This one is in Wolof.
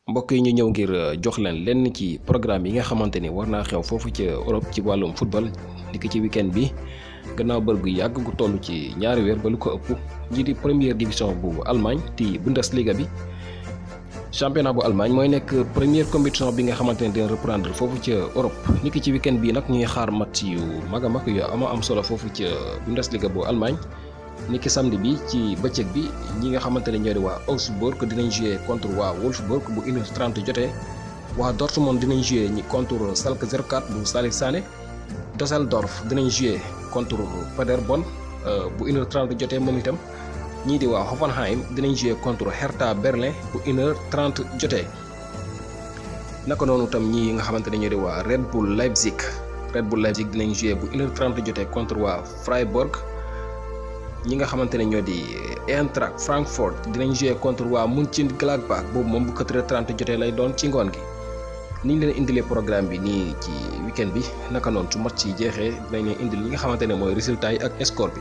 mbokk yi ñu ñëw ngir jox leen lenn ci programme yi nga xamante ni war naa xew foofu ci Europe ci wàllum football niki ci weekend bi gannaaw bër gu yàgg gu toll ci ñaari weer ba lu ko ëpp ñii di première division bu Allemagne ti Bundesliga bi championnat bu Allemagne mooy nekk première compétition bi nga xamante ne dina reprendre foofu ci Europe niki ci weekend bi nag ñuy xaar match yu mag a mag yu am solo foofu ci Bundesliga bu Allemagne. niki samedi bi ci bëccëg bi ñi nga xamante ne ñoo di waa Augsburg dinañ jouer contre waa Wolfsburg bu 1h30 jotee waa Dortmund dinañ jouer contre Schalke 04 bu Salif Sané Düsseldorf dinañ jouer contre Paderborn bu 1h30 jotee moom itam ñii di waa Hoffenheim dinañ jouer contre Hertha Berlin bu 1h30 jotee naka noonu tam ñi nga xamante ne ñoo di waa Red Bull Leipzig dinañ jouer bu 1h30 jotee contre waa Freiburg. ñi nga xamante ne ñoo di Eintracht Francfort dinañ jouer contre waa Mönchengladbach boobu moom bu 4h30 jotee lay doon ci ngoon gi ni ñu leen indilee programme bi nii ci weekend bi naka noonu su match yi jeexee dinañ leen indil li nga xamante ne mooy résultat yi ak score bi.